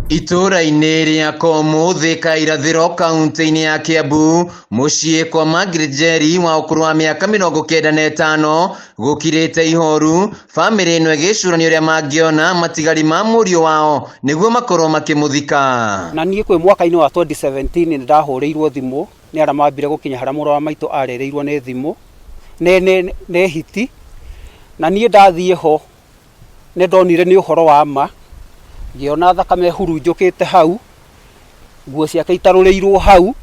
Itũũra-inĩ rĩa Komu, Thika Irathĩro, kaunti-inĩ ya Kiambu, mũciĩ kwa Margaret Njeri wa ũkũrũ wa mĩaka 95, gũkirĩte ihoru, bamĩrĩ ĩno ĩgĩcũrania ũrĩa mangĩona matigari ma mũriũ wao nĩguo makorwo makĩmũthika. Na niĩ kwĩ mwaka-inĩ wa 2017 nĩ ndahũrĩirwo thimũ nĩ arĩa mambire gũkinya harĩa mũrũ wa maitũ arereirwo nĩ thimũ nĩ hiti, na niĩ ndathiĩ ho nĩ ndonire nĩ ũhoro wa ma, ngĩona thakame ĩhurunjũkĩte hau, nguo ciake itarũrĩirwo hau,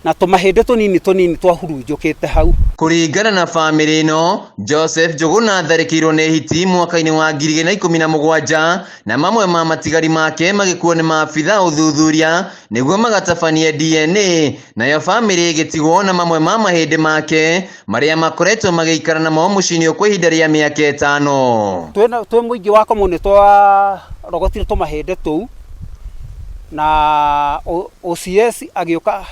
na tũmahĩndĩ tũnini tũnini twahurunjũkĩte hau. Kũringana na bamĩrĩ ĩno, Joseph Njũgũna atharĩkĩirwo nĩ hiti mwaka-inĩ wa 2017 na mamwe ma matigari make magĩkuo nĩ maabitha ũthuthuria nĩguo magatabanie DNA, nayo bamĩrĩ ĩgĩtigwo na mamwe ma mahĩndĩ make marĩa makoretwo magĩikara namo mũciĩ-inĩ ũyũ kwa ihinda rĩa mĩaka 5. Twĩ mũingĩ wa Komu nĩ twarogotire tũmahĩndĩ tũu na OCS agĩũka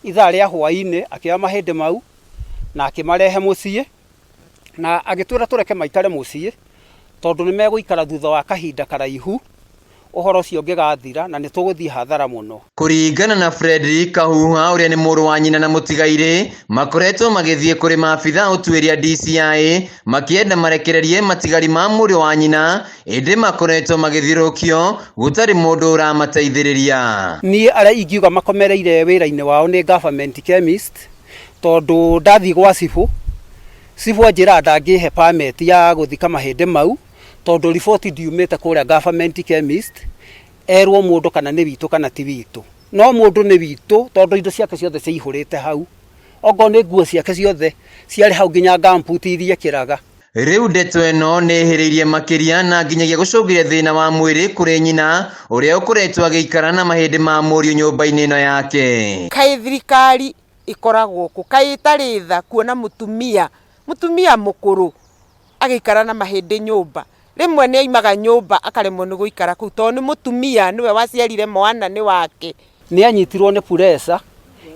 ithaa rĩa hwaĩ-inĩ akĩoya mahĩndĩ mau na akĩmarehe mũciĩ na agĩtwĩra tũreke maikare mũciĩ tondũ nĩ megũikara thutha wa kahinda karaihu ũhoro ũcio ũngĩgathira na nĩ tũgũthiĩ hathara mũno. Kũringana na Frederick Kahuha ũrĩa nĩ mũrũ wa nyina na mũtigairĩ, makoretwo magĩthiĩ kũrĩ maabitha ũtuĩria DCI makĩenda marekererie matigari ma mũrũ wa nyina, ĩndĩ makoretwo magĩthiũrũrũkio gũtarĩ mũndũ ũramateithĩrĩria. Niĩ arĩa ingiuga makomereire wĩra-inĩ wao nĩ government chemist, tondũ ndathiĩ gwa cibũ, cibũ anjĩraga ndangĩhe permit ya gũthika mahĩndĩ mau, tondũ riboti ndiumĩte kũrĩa government chemist, erwo mũndũ kana nĩ witũ kana ti witũ. No mũndũ nĩ witũ tondũ indo ciake ciothe ciaihũrĩte hau. Okorwo nĩ nguo ciake ciothe ciarĩ hau nginya gumboot iria ekĩraga. Rĩu ndeto ĩno nĩ ĩhĩrĩirie makĩria na nginyagia gũcũngĩrĩria thĩna wa mwĩrĩ kũrĩ nyina ũrĩa ũkoretwo agĩikara na mahĩndĩ ma mũriũ nyũmba-inĩ ĩno yake. Kaĩ thirikari ĩkoragwo kũ? Kaĩ ĩtarĩ tha kuona mũtumia mũkũrũ agĩikara na mahĩndĩ nyũmba. Rĩmwe nĩ aimaga nyũmba akaremwo nĩ gũikara kũu tondũ nĩ mũtumia nĩwe waciarire mwana nĩ wake. Nĩ anyitirwo nĩ pressure,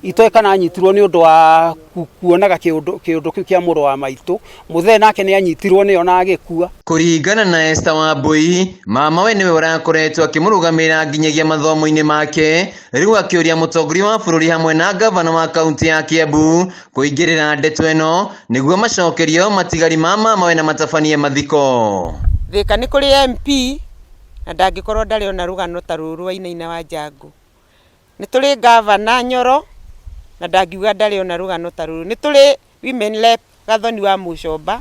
itoĩ kana anyitirwo nĩ ũndũ wa kuonaga kĩũndũ kĩu kĩa mũrũ wa maitũ, mũthee nake nĩ anyitirwo nĩyo na agĩkua. Kũringana na Esther Wambui, mama we nĩwe ũrakoretwo akĩmũrũgamĩrĩra nginyagia mathomo-inĩ make, rĩu akĩũria mũtongoria wa bũrũri hamwe na ngavana wa kaunti ya Kiambu kũingĩrĩra ndeto ĩno nĩguo macokerio matigari ma mama we na matabanie mathiko. Thika nĩ kũrĩ MP na ndangĩkorwo ndarĩ ona rũgano ta rũrũ Wainaina wa Njangu. Nĩ tũrĩ ngavana Nyoro na ndangiuga ndarĩ ona rũgano ta rũrũ. Nĩ tũrĩ women rep Gathoni wa Mũcomba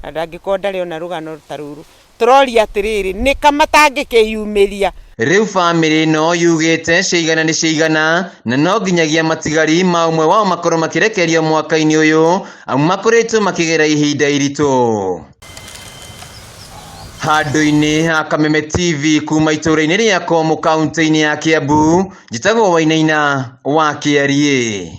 na ndangĩkorwo ndarĩ ona rũgano ta rũrũ. Tũroria atĩrĩrĩ, nĩ ka matangĩkĩyumĩria? Rĩu bamĩrĩ ĩno yugĩte ciigana nĩ ciigana na no nginyagia matigari ma ũmwe wao makorwo makĩrekererio mwaka-inĩ ũyũ amu makoretwo makĩgera ihinda iritũ. Handũ-inĩ ha Kameme TV kuma itũũra-inĩ rĩa Komu kaunti-inĩ ya Kiambu, njĩtagwo Wainaina wa Kĩariĩ.